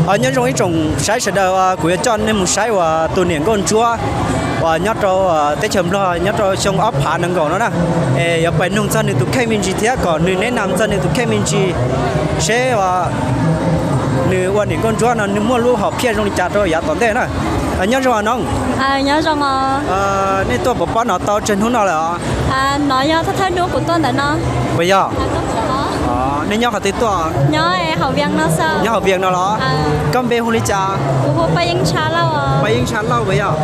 Nyob zoo ib tsoom saib sawv daws, kuv yuav coj nej mus saib uas tus niam nkauj ntsuab uas nyob rau teb chaws Nplog nyob rau xyoo ob phav nees nkaum no na. Es yuav pais nug txog nws tus kheej me ntsis thiab kom nws neb nam txog nws tus kheej me ntsis seb nws ua niam nkauj ntsuab no nws muaj lub hom phiaj zoo li cas rau yav tom ntej na. Nyob zoo os noog. Nej tuaj puas pab no tau tsawg hnub no lawm os? No yog thawj thawj hnub kuv tuaj ntawm no. Puas yog? Nej nyob qhov twg tuaj? Nyob hauv Vias no los? Koj npe hu li cas? Kuv hu Paj Yeeb Tsha Lauj. Paj Yeeb Tsha Lauj puas yog?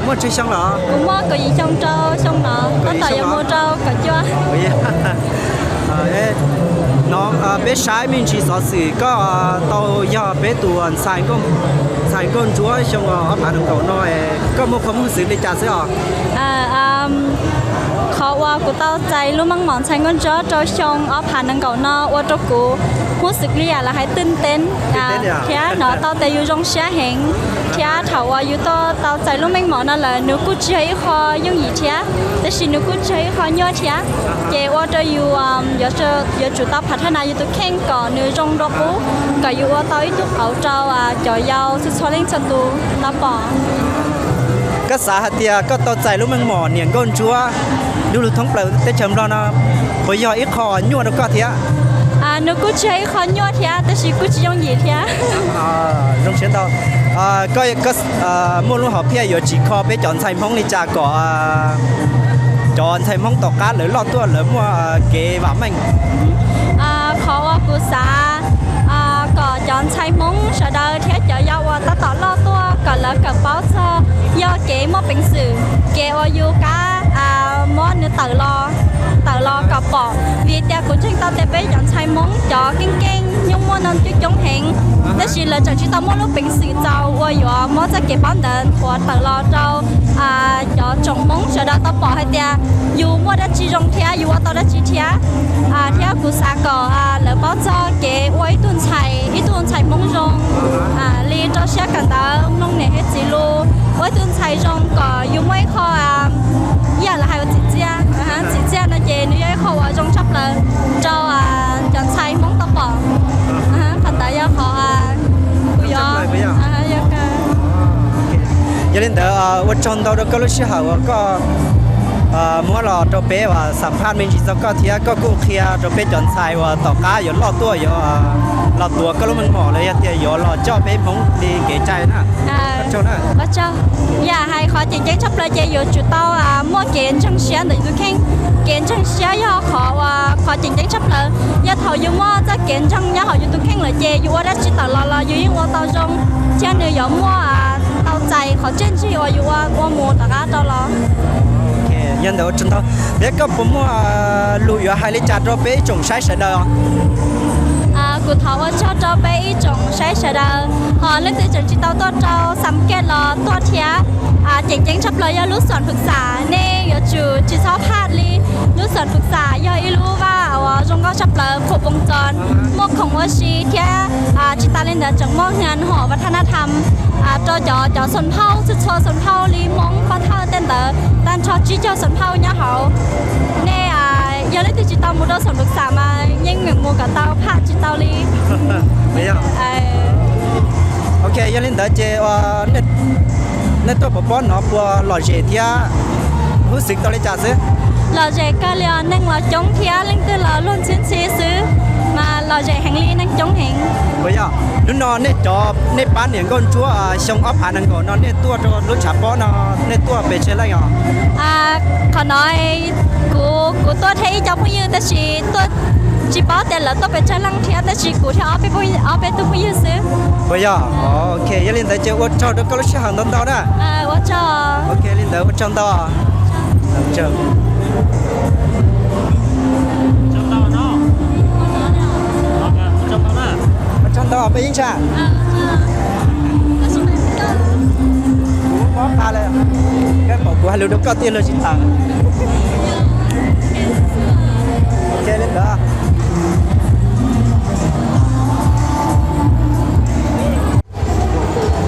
Muaj tsawg xyoo lawm? Kuv muaj kaum yim xyoo rau xyoo no, tab tom yuav mus rau kaum cuaj. No peb saib me ntsis xov xwm koj tau yog peb tus ntxhais nkauj ntsuab xyoo ob phav nees nkaum no, koj muaj qhov muag xwm li cas xwb os? Qhov uas kuv tau txais lub meej mom ntxhais nkauj ntsuab rau xyoo ob phav nees nkaum no ua rau kuv muaj xwm li yam lawv hais twj teeb thiab hnov tau tias yus zoo siab heev, thiab thaum uas yus tuaj tau txais lub meej mom no lawm nws kuj tsis yog ib qho yooj yim thiab, tab sis nws kuj tsis yog ib qho nyuaj thiab, ces ua rau yus yuav tsum tau phav thaj nas yus tus kheej kom nws zoo dua qub, kom yus ua tau ib tug qauv rau cov yau txhua txhua leej txhua tus tau pom. Koj xav hais tias koj tau txais lub meej mom niam nkauj ntsuab du lug thoob plaws teb chaws Nplog no puas yog ib qho nyuaj rau koj thiab? Nws kuj tsis yog ib qho nyuaj thiab, tab sis kuj tsis yooj yim thiab. Zoo siab ntau. Koj muaj lub hom phiaj yuav tsim kho peb cov ntxhais Hmoob li cas kom cov ntxhais Hmoob tom qab lawv loj tuaj lawv muaj kev vam meej? Qhov uas kuv xav kom cov ntxhais Hmoob sawv daws thiab cov yau uas tab tom loj tuaj kom lawv kawm paub txog yog kev muaj peev xwm, kev uas yus kav muab nws tawm los, tawm los kom pom. Vim tias kuv ntseeg tau tias peb cov ntxhais Hmoob cov keej keej nyuj muaj no coob coob heev, tab sis lawv tseem tsis tau muaj lub peev xwm txaus uas yuav muab txoj kev paub ntawd nthuav tawm los rau cov tsoom Hmoob sawv daws tau pom hais tias yus muaj dab tsi zoo thiab yus ua tau dab tsi thiab. Thiab kuv xav kom lawv paub txog kev ua ib tug ntxhais, ib tug ntxhais Hmoob zoo li rau siab kawm ntawv mloog niam thiab txiv lus, ua ib tug ntxhais zoo kom yus muaj ib qho, ib yam lawv hais ua txim txiaj. Txim txiaj no ces nws yog ib qho uas zoo tshaj plaws rau cov ntxhais Hmoob tau pom. Qhov ntawd yog qhov kuv yuav. Yog li ntawd ua tsaug ntau rau koj lub sij hawm uas koj muab los rau peb uas xam phaj me ntsis txog koj thiab koj kuj qhia rau peb cov ntxhais uas tom qab yuav loj tuaj yuav los tuav koj lub meej mom los yog tias yuav los coj peb Hmoob li kev cai na. Ua tsaug na. Yam hais qhov tseem ceeb tshaj plaws ces yuav tsum tau muaj kev ntseeg siab ntawm yus tus kheej. Kev ntseeg siab yog qhov uas qhov tseem ceeb tshaj plaws. Yog thaum yus muaj txoj kev ntseeg nyob hauv yus tus kheej lawm ces yus ua dab tsi tawm los los yus yeej ua tau zoo, thiab nws yuav muaj tau txais qhov tseeb ntsig uas yus ua ua mus tom qab rau los. Yog ntawd ua tsaug ntau. Thiab koj puas muaj lus yuav hais li cas rau peb ib tsoom saib sawv daws os? Kuv thov ua tsaug rau peb ib tsoom saib sawv daws, ho leej twg tseem tsis tau tuaj rau Xam Kej los tuaj thiab. Tseem ceeb tshaj plaws yog lub xoom fwm xam, nej yuav tsum tsis txhob phaj li. Lub xoom fwm xam yog ib lub vaj uas zoo nkauj tshaj plaws, khoom poo txoos, muaj khoom ua si thiab tsis tas li ntawd tseem muaj hnia hom vaj thab nab tham rau cov cov xoom phauj txhua txhua xoom phauj li Hmoob Pov Thawj tej ntawd tag nrho tsib caug xoom phauj nyob hauv. Nej yog leej twg tsis tau mus rau xoom fwm xam mas yeej meem mus kom tau phaj tsis tau li. Ok, yog li ntawd ces nej tuaj pov pob no puas lom zem thiab huv xwm tau li cas xwb? Lom zem kawg li os, neeg los coob thiab leej twg los luag ntxhi ntxhi xwb, mas lom zem heev li, neeg coob heev. Puas yog hnub no nej cov nej pab niam nkauj ntsuab xyoo ob phav nees nkaum no nej tuaj rau lub tshav pob no nej tuaj pes tsawg leej os? Qhov no kuv kuv tuaj thiab ib co phooj ywg tab sis tuaj tsis paub tias lawv tuaj pes tsawg leej thiab, tab sis kuv thiab ob peb tug phooj ywg xwb. Puas yog? Ok, yog li ntawd ces ua tsaug rau koj lub sij hawm ntau ntau na. Ua tsaug. Ok, li ntawd ua tsaug ntau. Ua tsaug ntau Paj Yeeb Tsha. Kuv mob qa lawm, koj pom kuv hais lus rau koj tiag luag tsis tawm. Ok, li ntawd.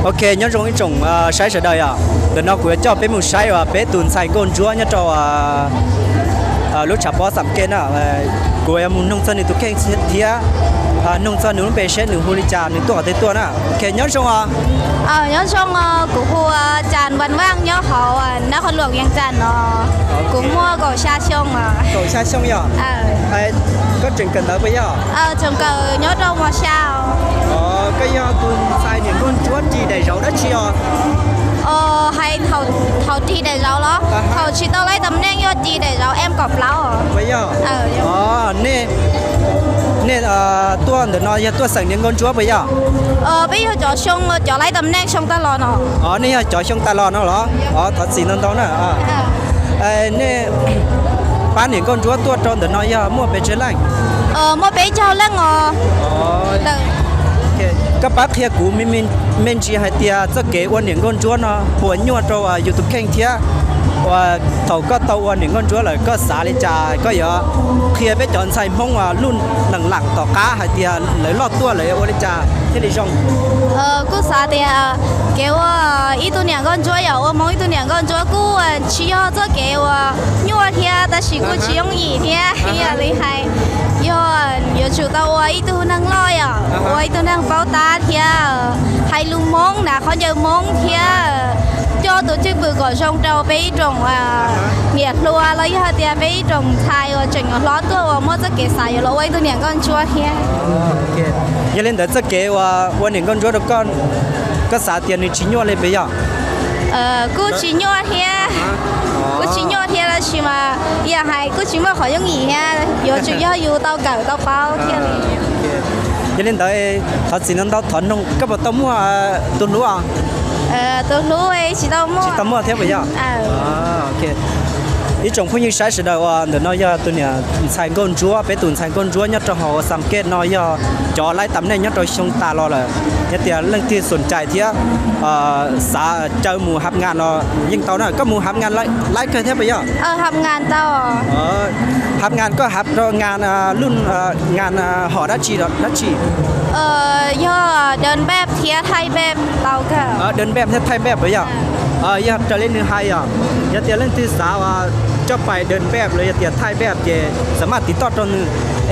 Ok, nyob zoo ib tsoom saib sawv daws os. Ntawm no kuv yuav coj peb mus saib uas peb tus ntxhais nkauj ntsuab nyob rau lub tshav pob Xam Kej na. Kuv yuav mus noog txog nws tus kheej thiab. Nug txog nws lub npe seb nws hu li cas, nws tuaj qhov twg tuaj na. Ok, nyob zoo os. Nyob zoo os, kuv hu Cas Vaj Vaj nyob hauv Nab Qhoos Luam Vias Cas no. Kuv muaj kaum xya xyoo os. Kaum xya xyoo yog? Koj tseem kawm ntawv puas yog? Tseem kawm nyob rau mos xya. Koj yog tus ntxhais niam nkauj ntsuab ris daim zauv dab tsi os? Hais thaum ris daim zauv los? Thaum tsis tau laib tam neej yog ris daim zauv em kaum plaub. Puas yog? Nej tuaj ntawm no yog tuaj xeem niam nkauj ntsuab puas yog? Peb yog cov xyoo, cov laib tam neej xyoo tag los no. Nej yog cov xyoo tas los no los? Thov txim ntau ntau na. Nej pab niam nkauj ntsuab tuaj rau ntawm no yog muaj pes tsawg leej? Muaj peb caug leej os. Koj pab qhia kuv me ntsis hais tias txoj kev ua niam nkauj ntsuab no puas nyuaj rau yus tus kheej thiab? Uas thaum koj tau ua niam nkauj ntsuab lawm koj xav li cas, koj yuav qhia peb cov ntxhais Hmoob uas lub neej lam tom qab hais tias lawv loj tuaj lawv yuav ua li cas thiaj li zoo? Kuv xav tias kev ua ib tug niam nkauj ntsuab, yog ua Hmoob ib tug niam nkauj ntsuab kuj tsis yog txoj kev uas nyuaj thiab tab sis kuj tsis yooj yim thiab. Yog li hais, yog yuav tsum tau ua ib tug neeg loj, yog ua ib tug neeg paub tab thiab hais lus Hmoob, hnav khaub ncaws Hmoob thiab coj tus cwj pwm kom zoo rau peb ib tsoom niam hluas los yog tias peb ib tsoom ntxhais uas tseem yuav hlob tuaj uas muaj txoj kev xav yuav los ua ib tug niam nkauj ntsuab thiab. Yog li ntawd txoj kev uas ua niam nkauj ntsuab rau koj, koj xav tias nws tsis nyuaj li puas yog? Kuj tsis nyuaj thiab, kuj tsis nyuaj thiab tab sis mas yog hais kuj tsis muaj qhov yooj yim thiab, yuav tsum yog yus tau kawm tau paub thiaj li. Yog li ntawd thov txim ntau ntau, thov noog koj puas tau muaj tus hlub os? Tus hlub tsis tau muaj. Tsis tau muaj thiab puas yog? Ib tsoom phooj ywg saib sawv daws, uas ntawm no yog tus niam ntxhais nkauj ntsuab, peb tus ntxhais nkauj ntsuab nyob rau hauv Xam Kej no yog cov laib tam neej nyob rau xyoo tas los lawm. Yog tias leej twg xom cai thiab xav caw mus hab ngas no yeej tau na. Koj mus hab ngas laib kawg thiab puas yog? Hab ngas koj hab rau ngas lub ngas hom dab tsi dab tsi? Yog dawb npaj thiab thaij npaj tau kawg. Dawb npaj thiab thaij npaj puas yog? Yog raws li nws hais yog, yog tias leej twg xav coj pais dawb npaj los yog tias thaij npaj ces xam maj tiv toj rau nws.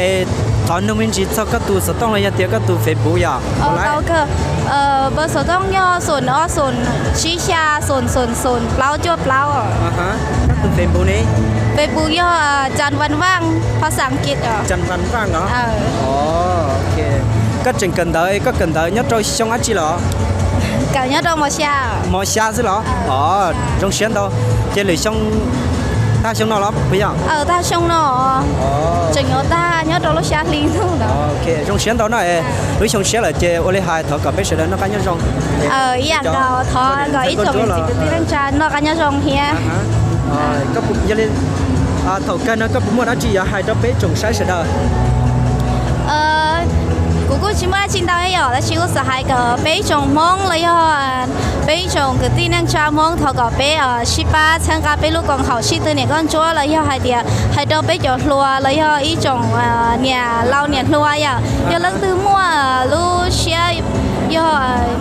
Es thov noog me ntsis txog koj tus xov tooj los yog tias koj tus Facebook yog? Npawb xov tooj yog xoom ob xoom tsib xya xoom xoom xoom plaub cuaj plaub. Koj tus Facebook ne? Facebook yog Cas Vaj Vaj, phas xas As kiv. Cas Vaj Vaj los? Koj tseem kawm ntawv, koj kawm ntawv nyob rau xyoo dab tsi los? Kawm nyob rau mos xya. Mos xya xwb los? Zoo siab ntau. Ces lwm xyoo, tag xyoo no los puas yog? Tag xyoo no, tseem yuav tag nyob rau lub xya hli ntag. Zoo siab ntau no, lub xyoo siab lawm ces ua li hais thov kom peb sawv daws noj qab nyob zoo. Ib yam nkaus, thov kom ib tsoom niam txiv kwv tij neej tsa noj qab nyob zoo thiab. Yog li, thaum kawg no koj puas muaj dab tsi yuav hais rau peb tsoom saib sawv daws? Kuv kuj tsis muaj dab tsi ntau thiab yom, tab sis kuv xav hais kom peb ib tsoom Hmoob los yog peb ib tsoom kwv tij neej tsa Hmoob thov kom peb sib pab txhawb nqa peb lub koom haum sib tw niam nkauj ntsuab los yog hais tias hais rau peb cov hluas los yog ib tsoom niam laus niam hluas yom, yog leej twg muaj lub siab, yog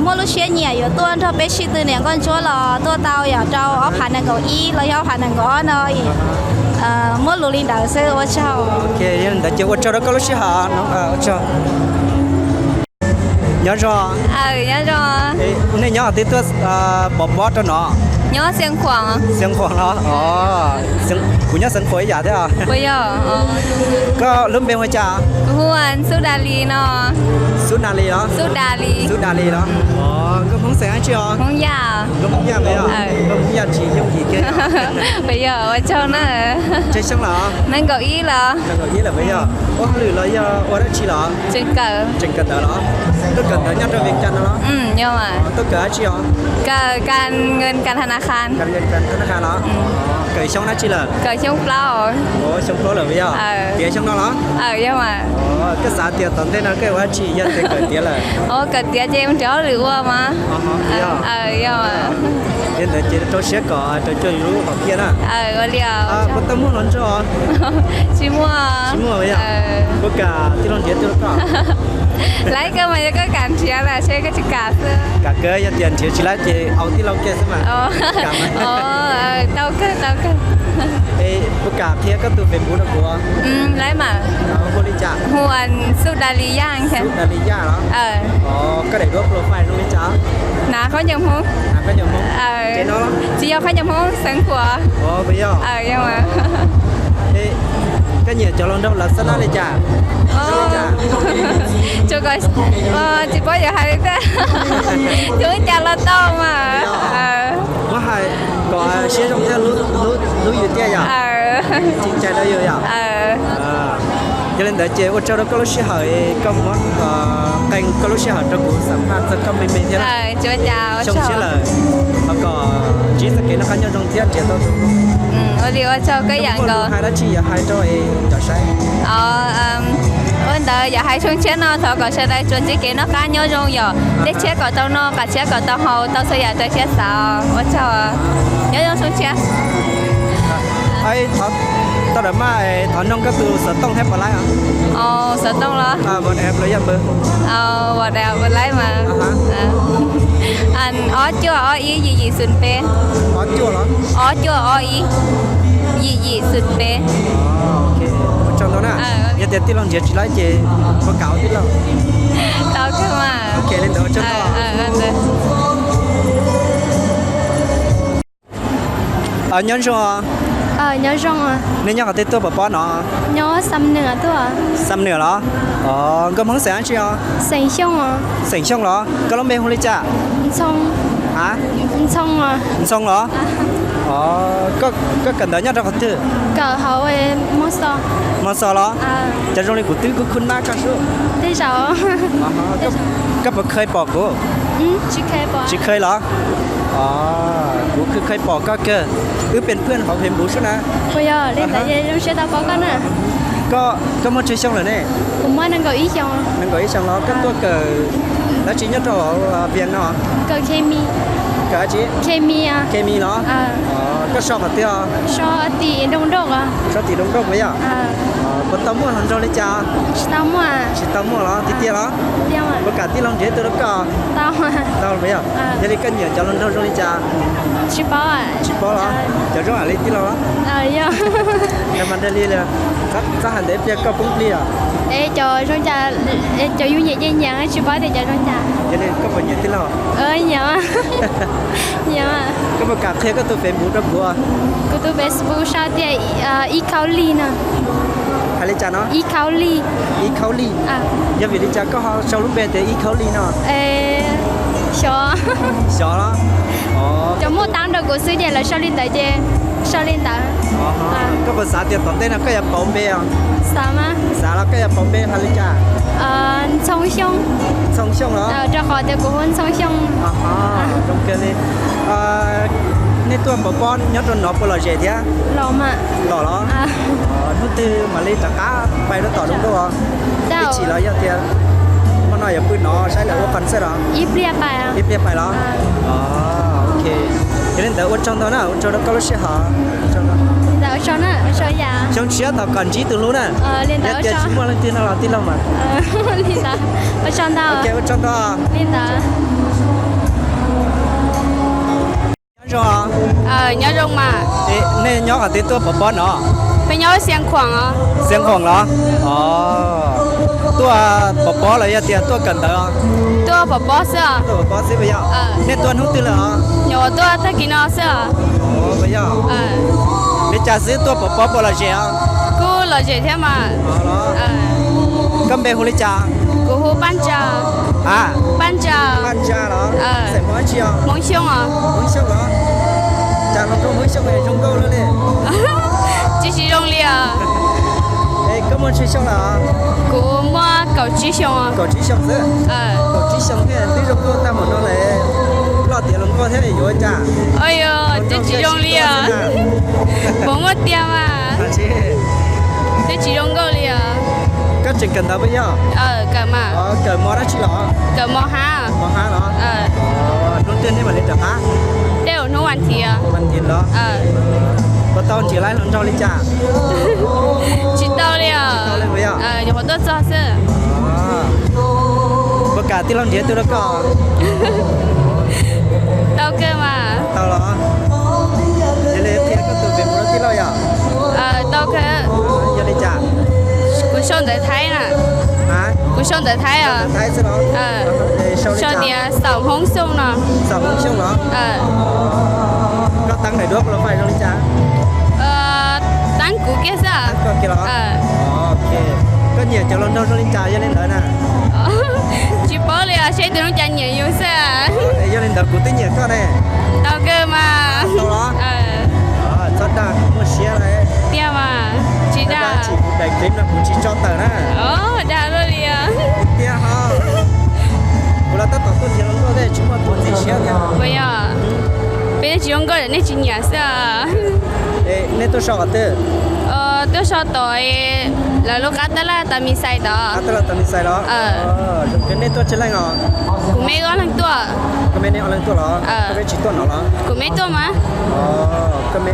muaj lub siab nyiam yuav tuaj nrog peb sib tw niam nkauj ntsuab los tuaj tau yom, rau ob phav nees nkaum ib los yog ob phav nees nkaum ob no, muab lus li ntawd xwb, ua tsaug. Ntawd ces ua tsaug rau koj lub sij hawm no, ua tsaug. Nyob zoo. Nej nyob twb tuaj pov pob rau no? Xeev Khuam los? Kuv nyob Xeev Khuam ib yam thiab. Koj lub npe hu ua cas? Xub Da Lis no. Xub Da Lis los? Xub Da Lis los? Koj Hmoob xeem dab tsi os? Hmoob Yaj. Koj Hmoob Yaj, koj Hmoob Yaj tsis yooj yim kiag. Ua tsaug na. Tsawg xyoo lawm? Nees nkaum ib los? Nees nkaum ib lawm puas yog? Ua hauj lwm los yog ua dab tsi los? Tseem kawm. Tseem kawm ntawv los? Tuaj kawm ntawv nyob rau Vias Cas no los? Tuaj kawm dab tsi os? Kawm kas nkees kas thas nas khas. Kas nkees kas thas nas khas los? Kawm xyoo dab tsi lawm? Kawm xyoo plaub. Xyoo plaub lawm puas yog? Tiav xyoo no los? Koj xav tias tom ntej no koj ua dab tsi yog tias kawm tiav lawm? Kawm tiav ces nrhiav hauj lwm ua mas. Yog ntawd ces rau siab kom raws cuag yus lub hom phiaj na. Puas tau muaj hluas nraug? Tsis muaj. Tsis muaj puas yog? Puas kam tij laug nrhiav tij laug koj? Laib kawg mas yog koj kam nrhiav lawm seb koj tsis kam xwb. Kam kawg, yog tias nrhiav tsis laib ces au tij laug kiag xwb mas. Tau kawg, tau kawg. Puas kam qhia koj tus Facebook rau kuv? Hu li cas? Hu Xub Das Li Yaj. Xub Das Li Yaj los? Koj daim duab profile zoo li cas? Hnav khaub ncaws Hmoob. Tsis yog khaub ncaws Hmoob, xeev Khuam. Puas yog? Koj nyiam cov hluas nraug lawv xab nab li cas? Tsis paub yuav hais li cas, tsuas cas los tau mas. Muab hais kom siab zoo thiab hlub yus thiab yom. Tsis cais rau yus yom. Yog li ntawd ces ua tsaug rau koj lub sij hawm, koj muab qee koj lub sij hawm rau kuv xam phaj txog koj me me thiab. Xyoo tshiab lawm, thov kom ntsib txoj kev noj qab nyob zoo thiab nrhiav tau tus hlub. Ua li ua tsaug koj ib yam nkaus. Hais dab tsi yuav hais rau cov saib? Ua ntawd yog hais xyoo tshiab no thov kom sawv daws tsuas ntsib kev noj qab nyob zoo yom, dej tshiab kom tau noj, qab tshiab kom tau haus, tau txhua yam raws siab xav. Ua tsaug, nyob zoo xyoo tshiab. Tau dam maj, thov noog koj tus xov tooj thiab pos laib os. Xov tooj los? Pos laib mas ob cuaj ob ib yim yim xus peb. Ob cuaj ob ib yim yim xus peb. Ua tsaug ntau na. Yog tias tij laug nrhiav tsis laib ces puas kam ua tij laug? Tau kawg mas. Ok li ntawd ua tsaug ntau. Nyob zoo. Nej nyob qhov twg tuaj pov pob no? Xam Nwm los? Nkauj Hmoob xeem dab tsi os? Xeem Xyooj los? Koj lub npe hu li cas? Ntxhoo los? Koj kawm ntawv nyob rau qhov twg? Hmo Xos los? Cov zoo li kuv twb kuj khub nab koj sub. Koj puas khawj pom kuv? Tsis khawj los? Kuv khawj khawj pom koj kawg. Wb pes phwj hauv Facebook sub na. Koj muaj tsawg xyoo lawm ne? Nees nkaum ib xyoo los? Koj tuaj kawm dab tsi nyob rau hauv Vias no? Kawm dab tsi? Khes mis los? Koj so qhov twg os? So tim Nrooj Nroj puas yog? Puas tau muaj hluas nraug li cas? Tsis tau muaj los? Tiag tiag los? Puas kam tij laug nrhiav ib tug rau koj? Tau puas yog? Yog li koj nyiam cov hluas nraug zoo li cas? Tsis paub los? Cov zoo li tij laug los? Mas nrog li, txhob hais ntawd ib pliag koj poob plig os. Cov zoo cas, cov yus nyiam ces nyiam, tsis paub tias cov zoo cas. Yog li koj puas nyiam tij laug? Koj puas kam qhia koj tus Facebook rau kuv? Kuv tus Facebook sau tias Ib Khaub Lig no. Hais li cas no? Ib Khaub Lig. Ib Khaub Lig. Yog vim li cas koj ho sau lub npe tias Ib Khaub Lig no? Xyov. Xyov los? Cov muaj tab rau kuv xwb ces lawv sau li ntawd ces sau li ntawd. Koj puas xav tias tom ntej no koj yuav pauv npe os? Xav los koj yuav pauv npe hais li cas? Ntxhoo Xyooj. Ntxhoo Xyooj los? Rau qhov tias kuv hu Ntxhoo Xyooj. Zoo kawg li. Nej tuaj pov pob nyob rau no puas lom zem thiab? Lom los? Hnub twg mam li rov qab pais rau tom zoo nkauj? Ib chim los yog tias hmo no yuav pw no saib lawv ua concert los? Ib pliag pais los? Ok. Yog li ntawd ua tsaug ntau na, ua tsaug rau koj lub sij hawm. Xyoo tshiab thov kom ntsib tus hlub na. Yog tias tsis muaj leej twg no los tij laug mas. Ua tsaug ntau. Nyob zoo. Nyob zoo mas. Nej nyob qhov twg tuaj pov pob no? Peb nyob Xia Khoom. Xia Khoom los? Tuaj pov pob los yog tias tuaj kawm ntawv? Tuaj pov pob xwb. Tuaj pov pob xwb puas yog? Nej tuaj hnub twg lawm os? Nyuam qhuav tuaj tag kis no xwb. Puas yog? Li cas xwb tuaj pov pob puas lom zem os? Kuj lom zem thiab mas. Koj npe hu li cas? Kuv hu Paj Ntsa. A, Paj Ntsa. Paj Ntsa los? Xeem Hmoob dab tsi os? Hmoob Xyooj os. Hmoob Xyooj los? Cas hluas nkauj Hmoob Xyooj zoo nkauj luaj li? Tsis tsis zoo li os. Koj muaj tsawg xyoo lawm? Kuv muaj kaum tsib xyoo. Kaum tsib xyoo xwb? Kaum tsib xyoo thiaj twb zoo nkauj tag npaum no lawm. Loj tiav hluas nkauj thiab yuav ua cas? Twb tsis zoo li os. Puas muaj tiag mas. Twb tsis zoo nkauj li os. Koj tseem kawm ntawv puas yog? Kawm mas. Kawm mos dab tsi los? Kawm mos hab. Mos hab los? Hnub twg nej mam li rov qab? Tej zaum hnub vas thiv. Vas thiv los? Puas tau nrhiav laib hluas nraug li cas? Tsis tau li os. Nyuam qhuav tuaj txog xwb. Puas kam tij laug nrhiav tus rau koj? Tau kawg mas. Tau los? Yog li qhia koj tus Facebook rau tij laug yom. Yog li cas? Kuv sau ntawv Thaib na. Kuv sau ntawv Thaib os. Sau tias xaum Hmoob Xyooj no. Xaum Hmoob Xyooj los? Koj tab daim duab profile zoo li cas? Tab kuv kiag xwb. Koj nyiam cov hluas nraug zoo li cas yog li ntawd na? Tsis paub li os, saib tus zoo cas nyiam yus xwb. Yog li ntawd kuv twb nyiam koj ne. Tau kawg mas. Tau los? Txhob dag, muaj siab lawm. Tiag mas, tsis dag. Tsis kuv daim clip no kuv tsis tso tawm na. Dag luaj li os. Tiag ho. Kuv los tab tom tuaj nrhiav hluas nkauj tej tsis muaj tus ntxim siab thiab. Puas yog? Peb tsis zoo nkauj nej tsis nyiam xwb. Nej tuaj so qhov twg? Tuaj so tom lawv lub qab tab laj tas mis xais tod. Qab tab laj tas mis xais los? Nej tuaj tsawg leej os? Kuv me ob leeg tuaj. Koj me nej ob leeg tuaj los? Koj me tsis tuaj no los? Kuv me tuaj mas. Koj me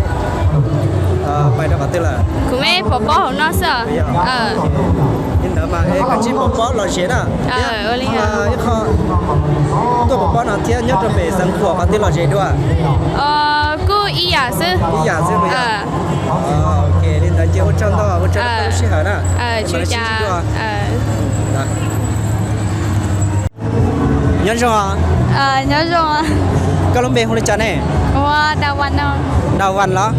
pais rau qhov twg lawm? Kuv me pov pob hauv no xwb. Li ntawd mas koj tsij pov pob lom zem na. Ib qho tuaj pov pob no thiab nyob rau pem xeev Khuam qhov twg lom zem dua? Kuj ib yam xwb. Ib yam xwb. Li ntawd ces ua tsaug ntau, ua tsaug rau koj lub sij hawm na. Nyob zoo. Koj lub npe hu li cas ne? Dawaj los?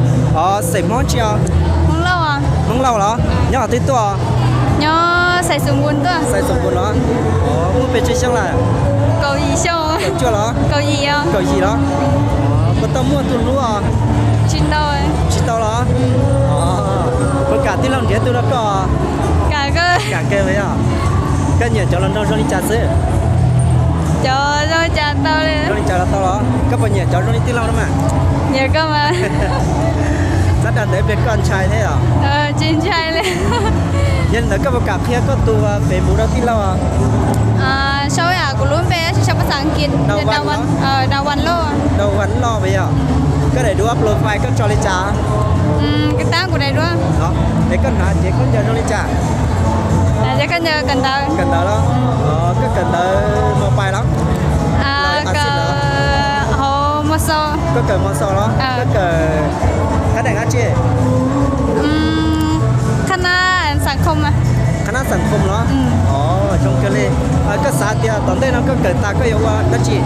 Xeem Hmoob tsi os? Hmoob Lauj los? Nyob qhov twg tuaj? Xais Xoom Npus los? Muaj pes tsawg xyoo lawm? Kaum yim los? Kaum yim los? Puas tau muaj tus hlub os? Tsis tau los? Puas kam tij laug nrhiav tus rau koj? Kam kawg yog. Koj nyiam cov hluas nraug zoo li cas xwb? Zoo li cas los tau los? Koj puas nyiam cov zoo li tij laug no mas? Txhob dag ntawd pliag koj ntshai thiab os. Yog li ntawd koj puas kam qhia koj tus Facebook rau tij laug? Sau kuv lub npe tsis sau pas xas kiv. Dawaj los? Dawaj los puas yog? Koj daim duab profile koj tso li cas? Koj tab kuv daim duab. Es koj hnav cev khaub ncaws zoo li cas? Kawm ntawv los? Koj kawm ntawv mos pais los? Hauv mos xos. Koj kawm mos xos los? Koj kawm qhab deem dab tsi? Qhab nab xas khoo. Qhab nab xas khoo los? Zoo kawg li. Koj xav tias tom ntej no koj kawm tas koj yuav ua dab tsi?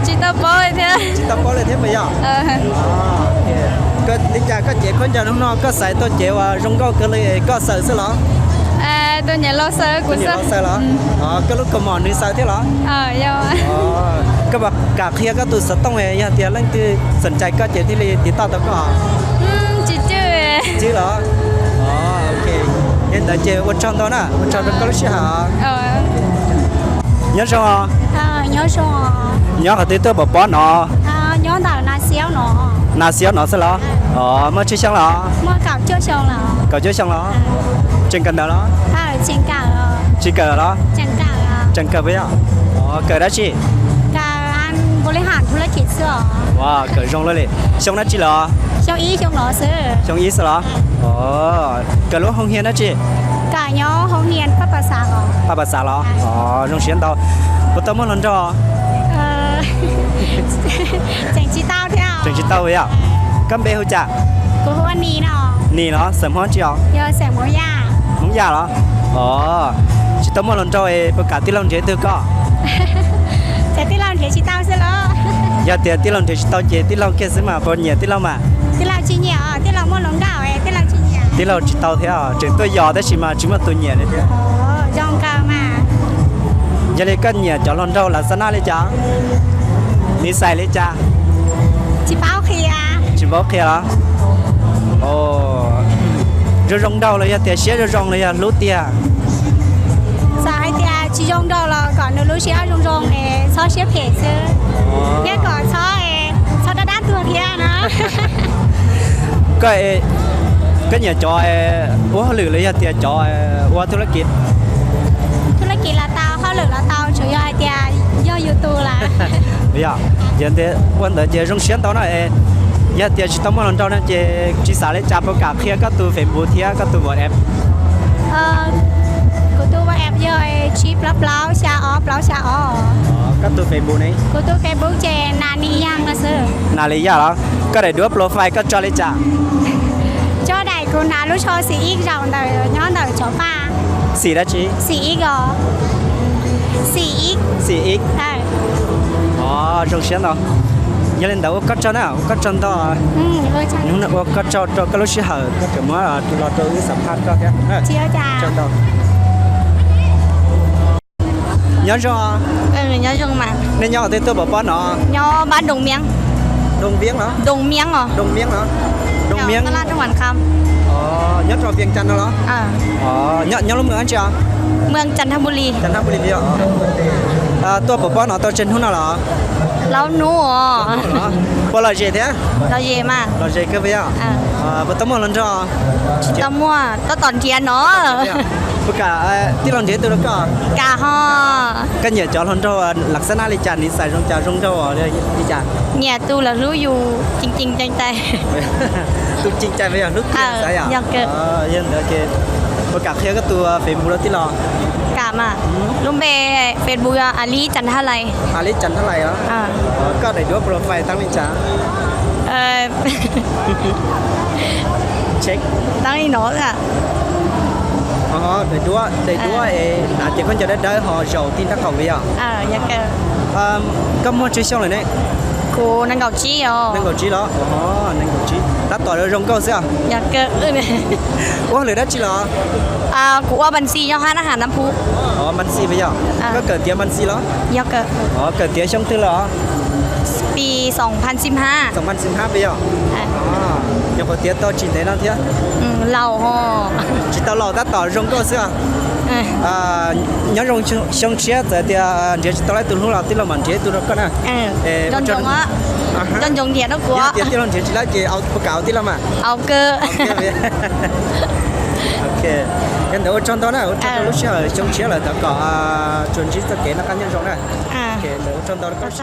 Tsis tau paub li thiab. Tsis tau paub li thiab puas yog? Li cas koj cev khaub ncaws no koj xaiv tau cev uas zoo nkauj kawg li koj xaws xwb los? Tus niam laus xaws, kuv xaws los? Koj lub kaus mom nws xaws thiab los? Koj puas kam qhia koj tus xov tooj yog tias leej twg xoom cais koj ces thiaj li tiv toj tau koj? Tsis los? Li ntawd ces ua tsaug ntau na, ua tsaug rau koj lub sij hawm. Nyob zoo. Nyob qhov twg tuaj pov pob no? Nas Xiaub no xwb los? Muaj tsawg xyoo los? Kaum cuaj xyoo los? Tseem kawm ntawv los? Tsis kawm los? Tseem kawm puas yog? Kawm dab tsi? Kawm zoo lawm li. Xyoo dab tsi los? Xyoo ib xwb los? Kawm lub hoo hias dab tsi? Paj Pas Xav los? Zoo siab ntau. Puas tau muaj hluas nraug? Tseem tsis tau thiab. Tseem tsis tau yog? Koj npe hu cas? Nis los? Xeem Hmoob tsi os? Hmoob Yaj los? Tsis tau muaj hluas nraug es puas kam tij laug nrhiav ib tug koj? Yog tias tij laug nrhiav tsis tau ces tij laug kiag xwb mas puas nyiam tij laug mas? Tij laug tsis tau thiab, tseem tuaj yos tab sis mas tsis muaj tus nyiam li thiab. Yog li koj nyiam cov hluas nraug Las Xas Naj li cas? Nis xais li cas? Tsis paub qhia los? Zoo zoo nraug los yog tias siab zoo zoo los yog hlub tiag? Txawm hais tias tsis zoo nraug los kom nws lub siab zoo zoo es txhob siab phem xwb, thiab kom txhob, txhob dab dab tuag thiab na. Koj, koj nyiam cov ua hauj lwm los yog tias cov ua thub lab kiv? Thub lab kiv los tau, hauj lwm los tau, tsuas yog hais tias yog yus tus lawm. Yog, ua ntawd ces zoo siab ntau na. Yog tias tsis tau muaj hluas nraug no ces tsis xav li cas puas kam qhia koj tus Facebook thiab koj tus WhatsApp? Kuv tus WhatsApp yog tsib plaub plaub xya ob plaub xya ob. Koj tus Facebook ne? Kuv tus Facebook ces Nas Lis Yaj no xwb. Nas Lis Yaj los? Koj daim duab profile koj tso li cas? Tso Kuv hnav lub tsho xim ib zaum ntawm nyob ntawm Tsov Paj. Xim dab tsi? Xim ib os. Xim ib. Xim ib. Os, zoo siab ntau. Yog li ntawd ua koj tsaug na, ua koj tsaug ntau. Hnub no ua koj tsaug rau koj lub sij hawm koj tseem muab los rau wb xam phaj koj thiab. Tsaug ntau. Nyob zoo. Nej nyob qhov twg tuaj pov pob no? Nyob pab Doom Miab. Doom Viab los? Doom Miab os. Doom Miab los? Doom Miab. Nyob rau Vias Cas no los? Nyob lub mws dab tsi os? Cas Thaj Npus Lis. Tuaj pov pob no tau tsawg hnub no los? Plaub hnub os. Puas lom zem thiab? Lom zem kawg puas yog? Puas tau muaj hluas nraug? Tsis tau muaj, tab tom nrhiav no. Puas kam tij laug nrhiav ib tug rau koj? Kam ho. Koj nyiam cov hluas nraug lam xab nab li cas, niv xais zoo cas, zoo nraug li cas? Nyiam tus lawv hlub yus ceev ceev cai cai. Tus ceev cai puas yog hlub tiag xav yom? Yog ntawd ces puas kam qhia koj tus Facebook rau tij laug? Kam mas. Lub npe Facebook yog Aliv Cas Thaj Lais. Aliv Cas Thaj Lais os. Koj daim duab profile tab li cas? Tab li no. Daim duab, daim duab es hnav ces khaub ncaws dawb dawb ho zaum tij nrab qaum puas yog? Koj muaj tsawg xyoo lawm ne? Kuv nees nkaum tsib os. Nees nkaum tsib los? Nees nkaum tsib tab tom zoo nkauj xwb. Ua hauj lwm dab tsi los? Kuv ua npas ntxis nyob hab nab has Nab Phub. Npas ntxis puas yog? Koj kawm tiav npas ntxis los? Kawm tiav xyoo twg lawm os? Xyoo pha xi hab puas yog? Nyuam qhuav tiav tau tsis ntev no thiab. Laus ho. Tsis tau laus tab tom zoo nkauj xwb. Nyob zoo xyoo tshiab, txawm tias nrhiav tsis tau lawv tus hlub los tij laug mam nrhiav ib tug rau koj na. Nco ntsoov, nco ntsoov nrhiav rau kuv. Yog tias tij laug nrhiav tsis tau ces puas kam ua tij laug mas? Au kawg. Yog ntawd ua tsaug ntau na, ua tsaug rau lub sij hawm xyoo tshiab lawm, thov kom tsuas ntsib txoj kev noj qab nyob zoo na. Ua tsaug ntau rau koj.